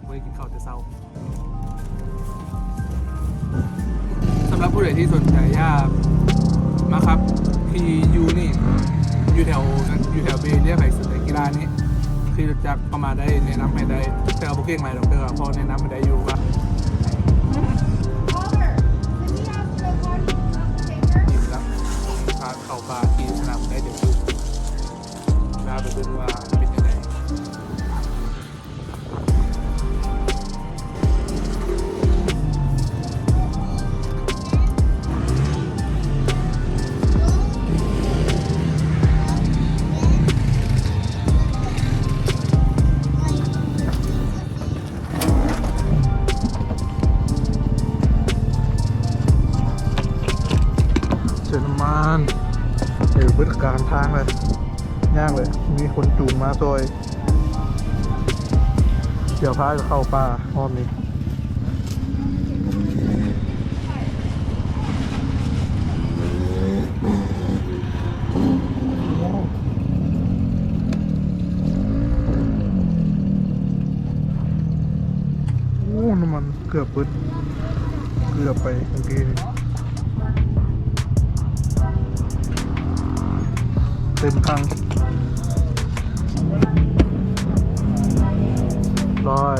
ບໍ່ໄດ້ກິນເຂົ້າແຕ່ເຊົ້າ. ສຳລັບຜູ້ໃດທີ່ສົນໃຈຢາກມາຂັບຂີ່ຢູ່ນີ້ ຢູ່ແຖວນັ້ນ ຢູ່ແຖວເບເລຍ ໃຜສົນໃຈກິລານີ້ ຂີ່ລົດຈັກເຂົ້າມາໄດ້ ແນະນຳໃຫ້ໄດ້ ແຕ່ວ່າບໍ່ເກັ່ງຫຼາຍດອກເດີ ພໍແນະນຳໃຫ້ໄດ້ຢູ່ວ່າ ອີກແລ້ວ ພາເຂົ້າປ່າຂີ່ສະໜາມໄດ້ເດີ ລາໄປເບິ່ງວ່າເປັນຈັ່ງໃດ. ເສີມນ້ຳມັນ ເອີ ເບິດກາງທາງເລີຍ ຍ່າງເລີຍ ມີຄົນຈູງມາຊ່ອຍ. ດຽວພາເຂົ້າປ່າຮອບນີ້. ໂອ້ ນ້ຳມັນເກືອບເບິດ ເກືອບໄປກາງເກງ. ເຕັມຖັງ ຮ້ອຍ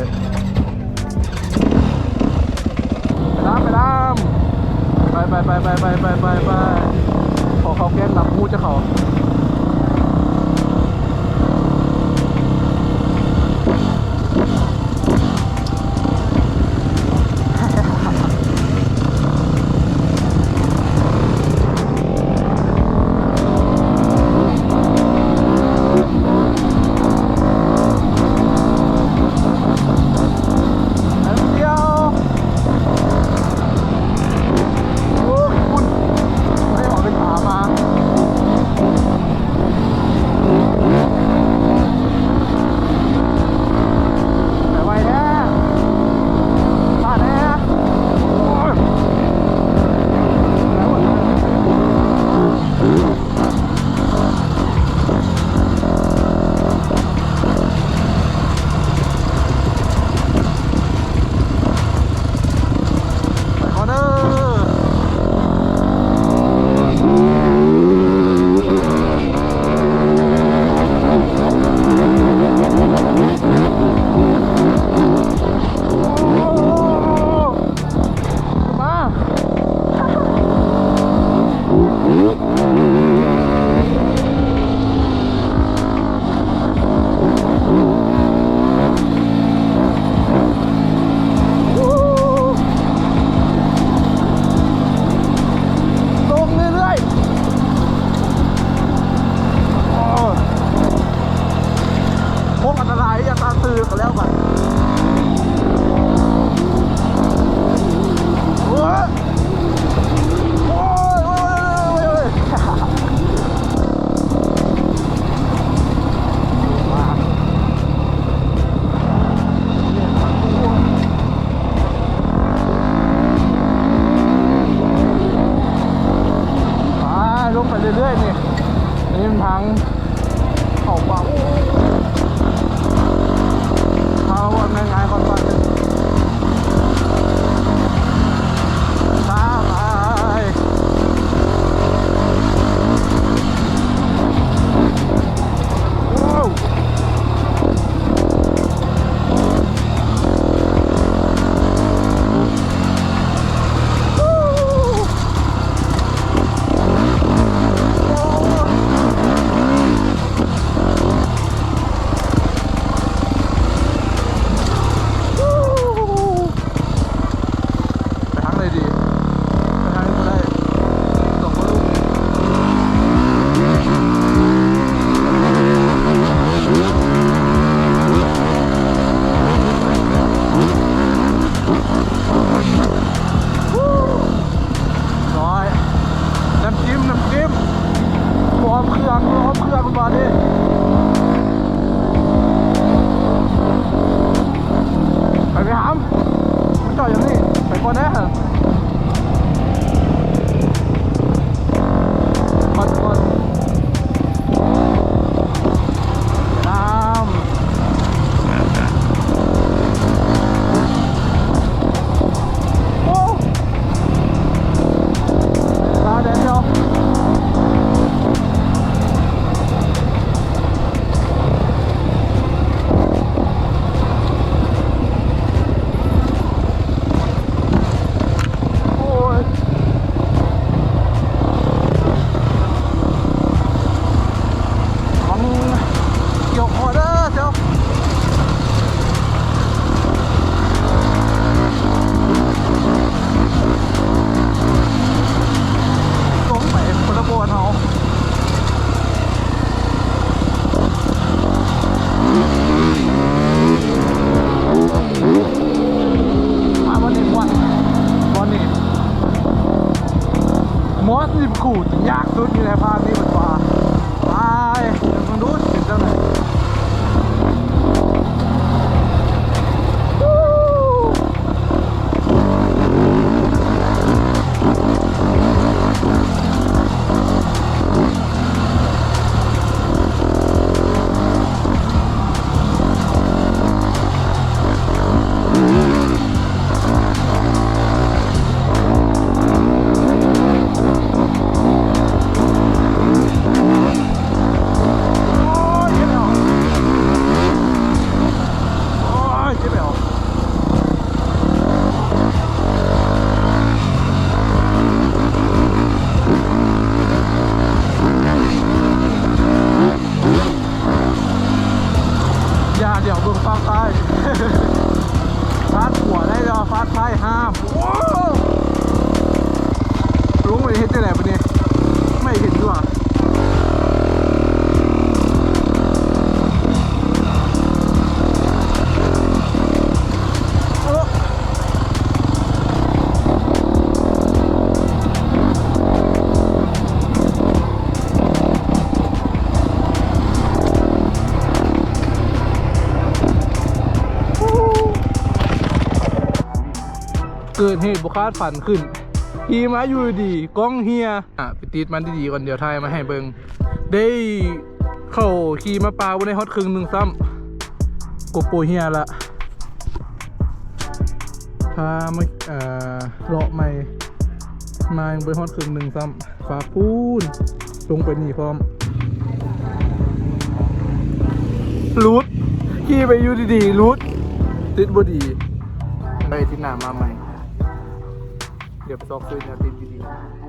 ໄປດຳ ໄປດຳ ໄປ ໄປ ໄປ ຂໍເຂົ້າແກງດຳ ຮູ້ຈັກເຂົາ. ໄປໄວແທ້ ຊ້າແທ້ ໂອ້ຍ ລົງເລື້ອຍໆ ໂອ້ ໂຄ້ງອັນຕະລາຍ ຢ່າຕາຕື່ນກັນແລ້ວບັດ ໂອ້ຍ ໂອ້ຍ ໂອ້ຍ ໂອ້ຍ ໂອ້ຍ ໂອ້ຍ ໄປ ລົງໄປເລື້ອຍໆ ນີ້ ນີ້ມັນທາງເຂົ້າປ່າ ໂອ້ ທາງລະວັງໃນ ລິບຄູທີ່ຍາກສຸດຢູ່ໃນພາກນີ້ ເພິ່ນວ່າ. ໄປ ເບິ່ງດູເປັນຈັ່ງໃດ. ຢ່າດຽວເບິ່ງຟາກຊ້າຍ ຟາດຂວາໄດ້ແລ້ວ ຟາດຊ້າຍຫ້າມ. ໂອ້ ລົງໄປເຮັດຈັ່ງໃດບາດນີ້ ໄມ່ເຫັນຢູ່ຫວາ. ເກີດເຫດບໍ່ຄາດຝັນຂຶ້ນ ຂີ່ມາຢູ່ດີໆ ກ້ອງເຮຍ. ອ່ະ ໄປຕິດມັນດີໆກ່ອນ ດຽວຖ່າຍມາໃຫ້ເບິ່ງ. ໄດ້ເຂົ້າຂີ່ມາປ່າບໍ່ໄດ້ຮອດເຄິ່ງໜຶ່ງຊ້ຳ ໂກໂປເຮຍລະ ພາມາ ເອີ ເລາະໃໝ່ ມາຍັງບໍ່ໄດ້ຮອດເຄິ່ງໜຶ່ງຊ້ຳ. ຟາກພຸ້ນ ລົງໄປນີ້ພ້ອມ ຫຼຸດ ຂີ່ໄປຢູ່ດີໆ ຫຼຸດ ຕິດບໍ່ດີ. ໄດ້ທິດໜ້າມາໃໝ່ ດຽວໄປຊອກຊື້ແນວຕິດດີໆ.